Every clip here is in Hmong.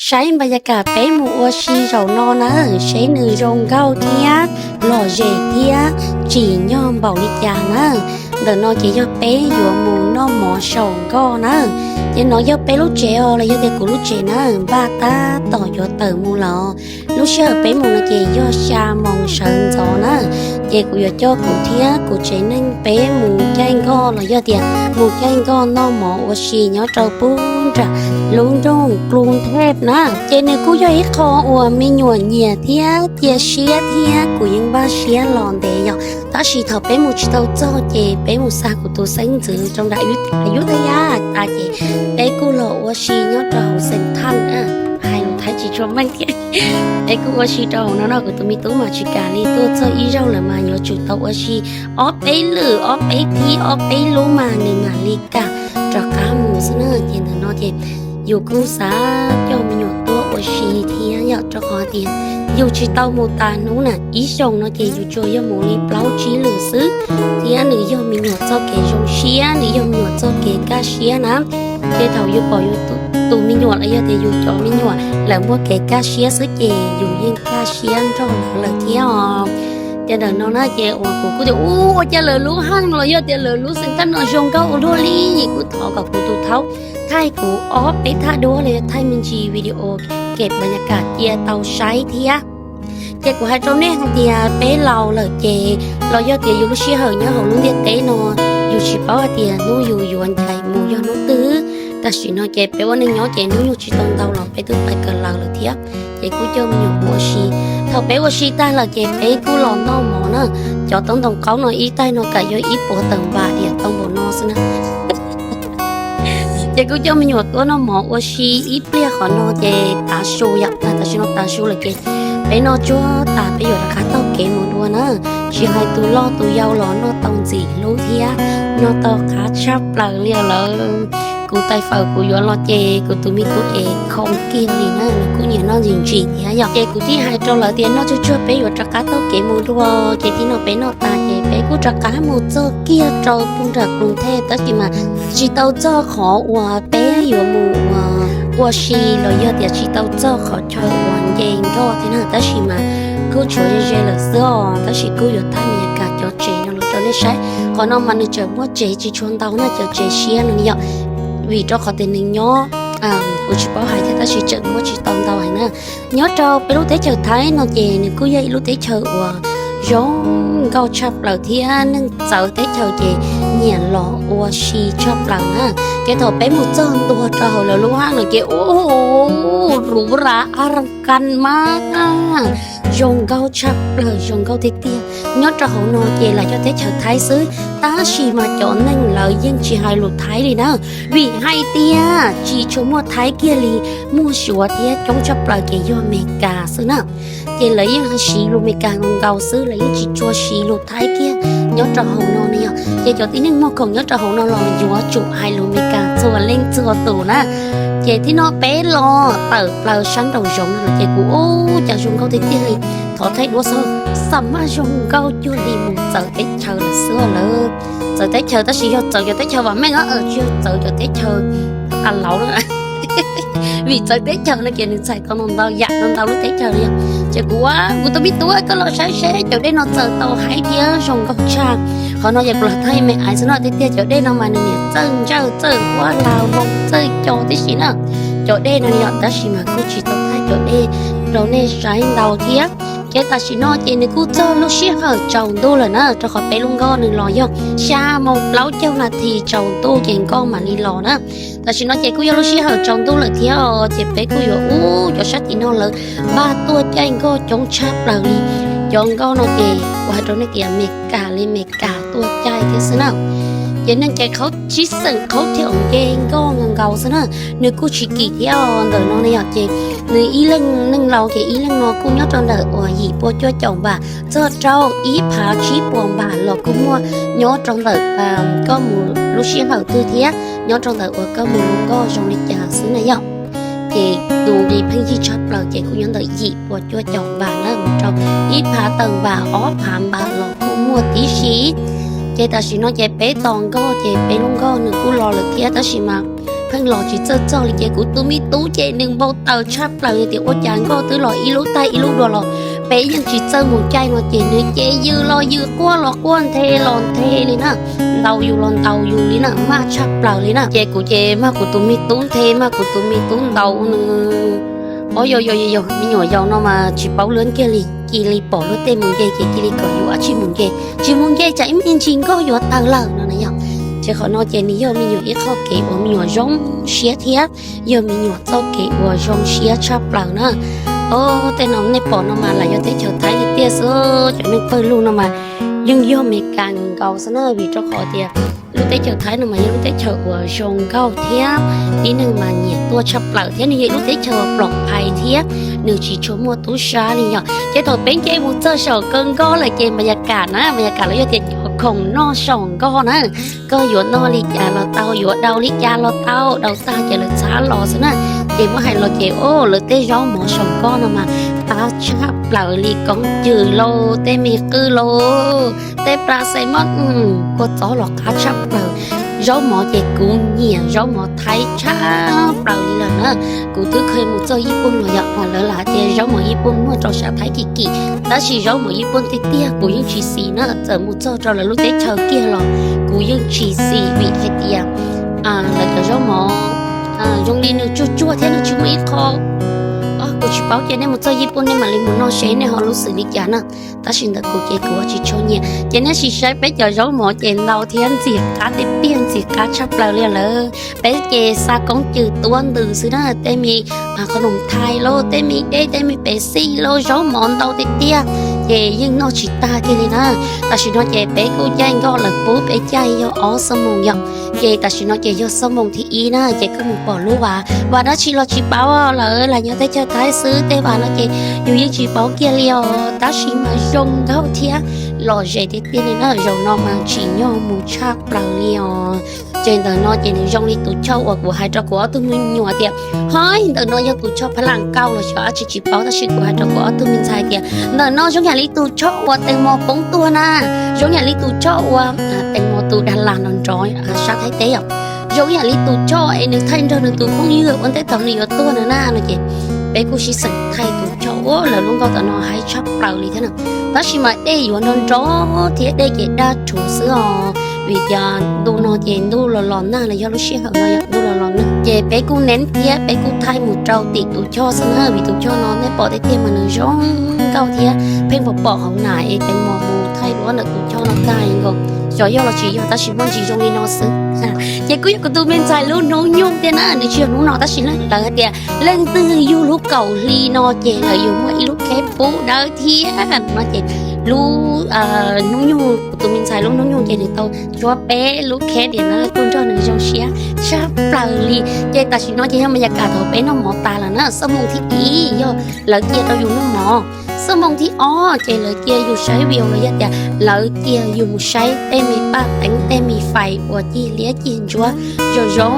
Saib npa yas kam peb mus ua si zaum no na, seb nws zoo nkauj thiab lom zem thiab tsim nyog npaum li cas na. Ntawm no ces yog peb yuav mus noj mov saum nkoj na. Ces no yog peb lub tsev os, los yog tias kuv lub tsev na, npaj tab tom yuav tawm mus lawm. Lub sij hawm peb mus no ces yog xya moos sawv ntxov na. Ces kuv yuav coj kuv thiab kuv tsev neeg peb mus caij nkoj los yog tias mus caij nkoj noj mov ua si nyob rau pub nram lub nroog Klus Thej na. Ces nws kuj yog ib qho uas me nyuam nyiam thiab cia siab thiab kuv yeej npaj siab los ntev yom. Tab sis thaum peb mus tsis tau txog ces peb mus xa kuv tus xeeb ntxwv rau nram Ayutthaya tas ces peb kuj los ua si nyob rau hauv Xeem Thaj, hais lus Thaib tsis tshua meej thiab. Peb kuj ua si rau hauv no no, kuv tus me tub mas tsis kam li tuaj txog ib zaug lawm mas yuav tsum tau ua si ob peb lwm, ob peb thib, ob peb lub mas nws mam li kam rov qab mus xwb na. Ces ntawm no ces yus kuj xav coj me nyuam tuaj ua si thiab yom, rau qhov tias yus tsis tau mus tas hnub na, ib xyoos no ces yus tsuas yog mus li plaub tsib lwm xwb. Thiab nws yog me nyuam txoj kev zoo siab, nws yog me nyuam txoj kev kaj siab na. Ces thaum yus pom yus tus me nyuam los yog tias yus cov me nyuam lawv muaj kev kaj siab xwb ces yus yeej kaj siab nrog lawv lawm thiab os. Ces ntawm no na ces uas kuv kuj tias ua cas lawv lub haj los yog tias lawv lub Xeem Thaj no zoo nkauj ua luaj li, kuj thov kom kuv tus thaub thaij kuv ob peb thaj duab los yog thaij me ntsis video kev npa yas kam cia tau saib thiab. Ces kuv hais rau nej hais tias peb laus lawm ces los yog tias yus lub sij hawm nyob hauv lub ntiaj teb no yus tsis paub hais tias hnub yus yuav ncaim mus yog hnub twg. Tam sim no ces peb ua neej nyob ces hnub nyoog tsis tau ntau los peb twb pais kawm lawv lawm thiab. Ces kuj coj me nyuam mus ua si. Thaum peb ua si tag lawm ces peb kuj los noj mov na. Cov taub ntoo qaub no ib taig no kam yog ib puas tawm npam diam tau npaum no xwb na. Ces kuj coj me nyuam tuaj noj mov ua si ib pliag qhov no ces tav su yom, tam sim no tav su lawm ces peb noj tsuag tas peb yuav rov qab taug kev mus dua na. Tsis hais tus loj tus yau los noj tau ntxim hlub thiab noj tau qab tshaj plaws li lawm. Kuv tais fawm kuv yuav los ces kuv tus me tub ces khoo kiag li na, nws kuj nyiam noj ntsim ntsim thiab yom. Ces kuv thiaj hais rau lawv tias noj tsuag tsuag peb yuav rov qab taug kev mus dua. Ces tib no peb noj tas ces peb kuj rov qab mus txog kiag rau pub nram Klus Thej, tab sis mas tsis tau txog qhov uas peb yuav mus ua si los yog tias tsis tau txog qhov chaw uas nce nkoj thiab na, tab sis mas kuj tshuav ze ze lawm xwb os. Tab sis kuj yuav thaij me nyuam kam cov tsev no los rau nej saib. Qhov no mas nws tseem muaj tsev tsis tshua ntau na, cov tsev siab no yom, vim rau qhov tias nws nyob, kuv tsis paub hais thiab tab sis tseem muaj tsis tau ntau heev na. Nyob rau peb lub teb chaws Thaib no ces nws kuj yog ib lub teb chaws uas zoo nkauj tshaj plaws thiab neeg txawv teb chaws ces nyiam los ua si tshaj plaws na. Ces thaum peb mus txog ntua rau hauv lawv lub haj no ces ua ruv ra a ra kan mas zoo nkauj tshaj plaws, zoo nkauj tiag tiag. Nyob rau hauv no ces lam cov teb chaws Thaib xwb, tab sis mas cov neeg lawv yeej tsis hais lus Thaib li na, vim hais tias tsis tshua muaj Thaib kiag li, muaj Suav thiab coob tshaj plaws ces yog Amelikas xwb na. Ces lawv yeej siv lus Amelikas nkaus nkaus xwb, lawv yeej tsis tshua siv lus Thaib kiag nyob rau hauv no ne yom. Ces cov tib neeg muag khoom nyob rau hauv no los yuav tsum hais lus Amelikas txhua leej txhua tus na. Ces tib no peb los tawm plaws sab nraum zoov no ces kuv ua cas zoo nkauj tiag tiag li. Thov thaij duab xwb, xam maj zoo nkauj cuag li mus txawv teb chaws lawm xwb lawm. Txawv teb chaws tab sis yog txawv cov teb chaws vam meej, tsis yog txawv cov teb chaws a lauv na. Vim txawv teb chaws no ces nws txhais tau ntau yam ntau lub teb chaws li. Ces kuv ua kuv tus me tub koj los saib seb cov dej no txawv tau haib thiab zoo nkauj tshaj. Qhov no yog kuv los thaij me aiv xwb no, tiag tiag cov dej no mas nws niam txawj ntsawj txawj huab laug loo txawj co tib si na. Cov dej no yom, tab sis mas kuj tsis tau thaij cov dej rau nej saib ntau thiab. Ces tam sim no ces nws kuj txog lub sij hawm tsaus ntuj lawm na, rau qhov peb lub nkoj nws los yog xya moo plaub caug nas this tsaus ntuj ces nkoj mam li los na. Tam sim no ces kuj yog lub sij hawm tsaus ntuj lawm thiab os, ces peb kuj yuav ub cov sab tim no lawv npaj tuaj caij nkoj coob tshaj plaws li. Cov nkoj no ces kuv hais rau nej tias Amelikas li Amelikas tuaj caij thiab xwb na. Ces neeg ces qhaub sib xeem qhaub thiab nce nkoj nkaus nkaus xwb na. Nws kuj tsis kim thiab os, ntawm no ne yom, ces nws ib leeg neeg laus ces ib leeg no kuj nyob rau ntawm uas yim pua cuaj caum npam txog rau ib phav tsib puas npam los kuj muaj, nyob rau ntawm koj mus lub sij hawm twg thiab nyob rau ntawm uas koj mus lub nkoj zoo li cas xwb na yom. Ces tus li pheej yig tshaj plaws ces kuj nyob ntawm yim pua cuaj caum npam na mus rau ib phav tawm npam ob phav npam los kuj muaj tib si. Ces tam sim no ces peb tos nkoj ces peb lub nkoj nws kuj los lawm thiab, tab sis mas pheej los tsis txawj txog li ces kuv tus me tub ces nws npau taws tshaj plaws tias ua cas nkoj twb los ib lub tag ib lub dua los peb yeej tsis txawj mus caij no ces nws ces yws los yws quaj los quaj nthe los nthe li na, ntaus yus los ntaus yus li na, maj tshaj plaws li na. Ces kuv ces maj kuv tus me tub nthe, maj kuv tus me tub ntaus nws. Ob, yog yog yog me nyuam yaus no mas tsis paub luag kiag li, cia li pom luag tej mus nce ces cia li kom yus ua tsis mus nce, tsis mus nce tsam ib me ntsis nkoj yuav tawg lawm no na yog. Ces qhov no ces nws yog me nyuam ib qho kev uas me nyuam zoo siab thiab yog me nyuam txoj kev uas zoo siab tshaj plaws na. Ob, tej no nej pom no mas lam yog teb chaws Thaib tiag tiag xwb, cov neeg pawg lug no mas yeej yog Meskas nkaus xwb na, vim rau qhov tias lub teb chaws Thaib no mas yog lub teb chaws uas zoo nkauj thiab tib neeg mas nyiam tuaj tshaj plaws thiab nws yog ib lub teb chaws uas plom phais thiab nws tsis tshua muaj tub sab li yom. Ces thaum peb nce mus txog saum kaw nkoj lawm ces mas yas kam na, mas yas kam los yog tias cov khoom noj saum nkoj na, koj yuav noj li cas los tau, yuav dau li cas los tau, dau tag ces lawv txhab los xwb na. Ces muab hais los ces o, lawv tej zaub mov saum nkoj no mas qab tshaj plaws li, koob cws lauj, tej me qwj lauj, tej pla xes moj, kua txob los qab tshaj plaws. Zaub mov ces kuv nyiam zaub mov Thaib tshaj plaws li lawm na. Kuv twb kheev mus txog Yij Pooj los yom, lawv lam hais tias zaub mov Yij Pooj muaj rau sab Thaib kim kim, tab sis zaub mov Yij Pooj tiag tiag kuv yeej tsis xis na, txawm mus txog rau lawv lub teb chaws kiag los kuv yeej tsis xis vim hais tias lawv cov zaub mov zoo li nws tsuag tsuag thiab nws tsis muaj ib qho. Kuv tsis paub, ces nej mus txog Yij Pooj nej mam li mus noj seb nej ho lub xwm li cas na. Tab sis ntawm kuv ces kuv tsis tshua nyiam. Ces nej sim saib peb cov zaub mov ces ntau thiab ntxim qab tiag tiag, ntxim qab tshaj plaws li lawm. Peb ces xa koob cws tuab ntws xwb na, tej me qhov noom thais lauj, tej me dej, tej me pev xij lauj, zaub mov ntau tiag tiag, ces yeej noj tsis tag kiag li na. Tam sim no ces peb kuj caij nkoj lawm puag peb caij yog ob xuab moos yom. Ces tam sim no ces yog xuab moos thib ib na, ces kuj mus pom lub vas, vas dab tsi los tsis paub, lawv lam nyob teb chaws Thaib xwb, tej vas no ces yus yeej tsis paub kiag li os, tab sis mas zoo nkauj thiab lom zem tiag tiag li na. Zaum no mas tsim nyog mus tshaj plaws li os. Ces ntawm no ces nws zoo li tus choj uas kuv hais rau kuv ob tug me nyuam tias, hov, ntawm no yog tus choj pha lam kauj los xyov dab tsi tsis paub, tab sis kuv hais rau kuv ob tug me ntxhais tias ntawm no zoo yam li tus choj uas tees mos poob tuag na, zoo yam li tus choj uas tees mos tus Dag Las nrov nrov sab Thaib teb yom, zoo yam li tus choj es nws thaij nrog nws tus phooj ywg ua ntej thaum nws yuav tuag na na no ces peb kuj sib xeem thaij tus choj ua lawv lub nkoj tom no haib tshaj plaws li thiab na. Tab sis mas dej yuav nrov nrov thiab dej ces daj rhuv xwb os, vim tias ntu no ces ntuj los los nag los yog lub sij hawm no yog ntuj los los nag ces peb kuj neeb thiab peb kuj thaij mus rau tim tus choj xwb na, vim tus choj no nej pom tiag tiag mas nws zoo nkauj thiab pheej pom pom hauv nam es tees mos mus thaij duab ntawm tus choj no tag nkaus. Xyov yog los tsis yog tab sis muaj ntsis zoo li no xwb. Ces kuj yog kuv tus me ntxhais lub hnub nyoog thiab na, nws tsis yog hnub no tab sis lawv hais tias leej twg yug lub kaum hli no ces lawv yuav muaj ib lub kheb pub dawb thiab no ces lub hnub nyoog, kuv tus me ntxhais lub hnub nyoog ces nws tau tshuab peb lub kheb diam na, kuj nrog nws zoo siab tshaj plaws li. Ces tam sim no ces yog mas yas kam thaum peb noj mov tas lawm na, xuab moos thib ib yog lawv cia rau yus noj mov. Xuab moos thib ob ces lawv cia yus saib video los yog tias lawv cia yus mus saib tej me paj teeb tej me fais uas cig liab cig ntsuab zoo zoo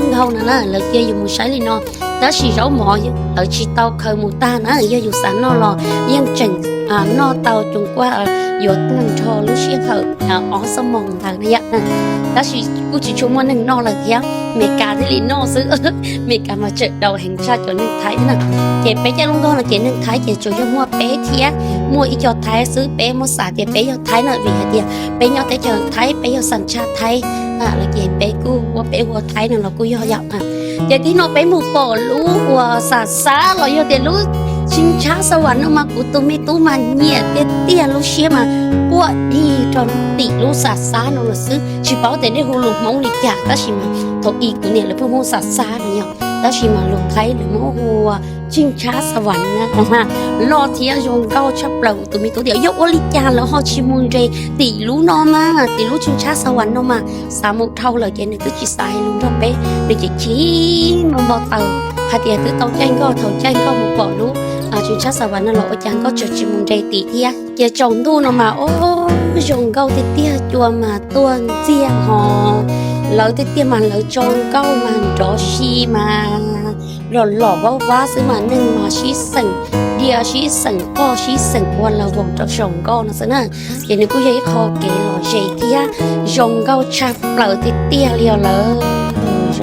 nkauj no na, lawv cia yus mus saib li no. Tab sis zaub mov lawv tsis tau khaws mus tag na, yog yus xav noj los yeej tseem noj tau, tsuas kuaj yuav tag nrho lub sij hawm ob xuab moos ntawd na yom. Tab sis kuj tsis tshua muaj neeg noj lawm thiab, Meskas thiaj li noj xwb. Meskas mas tsawm daus heev tshaj cov neeg Thaib thiab na. Ces peb caij lub nkoj no ces neeg Thaib ces tsuas yog muaj peb thiab muaj ib co Thaib xwb, peb muab xav tias peb yog Thaib na vim hais tias peb nyob teb chaws Thaib, peb yog xas tshaj Thaib lawm ces peb kuj ua peb ua Thaib no los kuj yog yom. Ces tib no peb mus pom lub uas xas xav los yog tias lub tshib ntshab xa vas no mas kuv tus me tub mas nyiam tiag tiag, lub siab mas quaj dig rau tim lub xas xav no los xwb. Tsis paub tias nej hu lus Hmoob li cas tab sis mas thaum ub kuv niam lawv pheej hu xas xav no yog, tab sis mas lus Thaib lawv muab hu ua tshib ntshab xa vas na. Loj thiab zoo nkauj tshaj plaws, kuv tus me tub tias yog ua li cas lawv ho tsis mus nres tim lub no mas, tim lub tshib ntshab xa vas no mas. Xav mus dhau lawm ces nws twb tsis xav hais lus nrog peb, nws ces chim npau taws hais tias twb tau caij nkoj, thaum caij nkoj mus pom lub tshib ntshab xa vas no los ua cas nkoj tseem tsis mus nres tim thiab. Ces tsaus ntuj no mas o, zoo nkauj tiag tiag, cua mas tuaj ntxiag ho, lawv tiag tiag mas lawv tsaus nkauj mas nrov si mas los lom vab vab xwb mas neeg mas sib xeem dia sib xeem poj sib xeem ua lawv voos rau saum nkoj no xwb na. Ces nws kuj yog ib qho kev lom zem thiab zoo nkauj tshaj plaws tiag tiag li os lawm.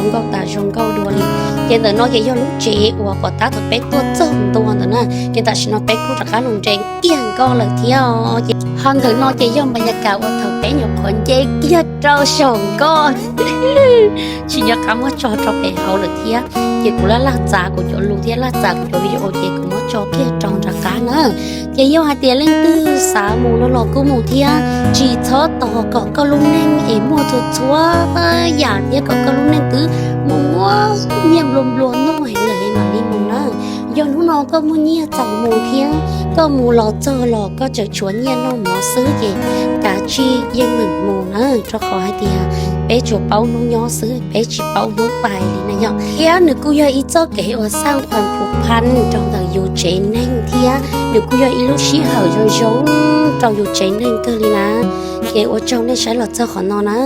nkauj tas zog nkauj dua li. Ces ntawm no ces yog lub tsev uas pom tab tom peb tuaj txog ntua ntawm na, ces tam sim no peb kuj rov qab los nres kiag nkoj lawm thiab. Ces ho ntawm no ces yog npa yas kas uas thaum peb nyuam qhuav nce kiag rau saum nkoj, tsis nco qab muab tso rau pem hauv lawm thiab. Ces kuv laj laj txav kuv cov lus thiab laj txav kuv cov video ces kuv muab tso kiag rau nram qab na. Ces yog hais tias leej twg xav mus no los kuj mus thiab, tsis txhob tos kom koj lub neej es muaj txhua txhua yam thiab kom koj lub neej twb mus muaj nyiaj nplua nplua nuj heev lawm mam li mus na. Yog hnub no koj muaj nyiaj txaus mus thiab koj mus los txog los koj tseem tshuav nyiaj noj mov xwb ces kav tsij yeej meem mus na, rau qhov hais tias peb tsuas paub hnub nyob xwb peb tsis paub hnub pais li na yom. Thiab nws kuj yog ib txoj kev uas xaj qhuas phuv phan rau ntawm yus tsev neeg thiab nws kuj yog ib lub sij hawm zoo zoo rau yus tsev neeg kawg li na. Ces ua tsaug nej saib los txog qhov no na.